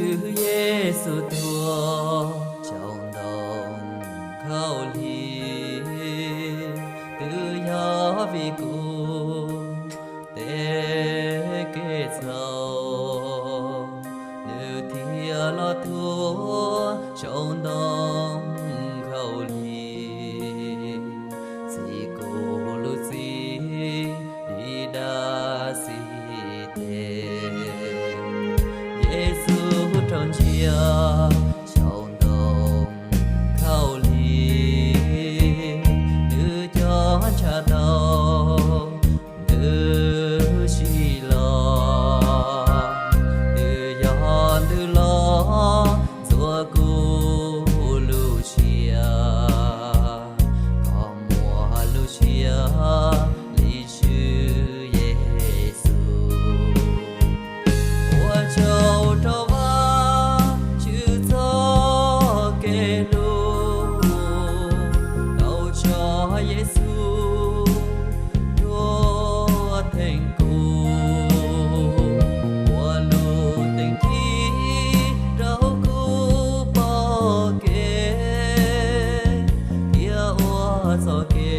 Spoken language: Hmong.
Twb Yexus tuag saum ntoo khaub lig, twb yog vim kuv tej kev txhaum, nws thiaj los tuag saum ntoo khaub lig, txhiv kuv lub txim li dab xib teg. Yexus raug ntsia saum ntoo khaub lig, nws cov ntshav tau ntws si los, nws yog ntws los ntxuav kuv lub siab, kom muaj lub siab li Tswv Yexus. Ua tsaug rau Vajtswv txoj kev hlub, tau tso Yexus tuag theej kuv, ua lub teem ci rau kuv pom kev, thiab ua txoj kev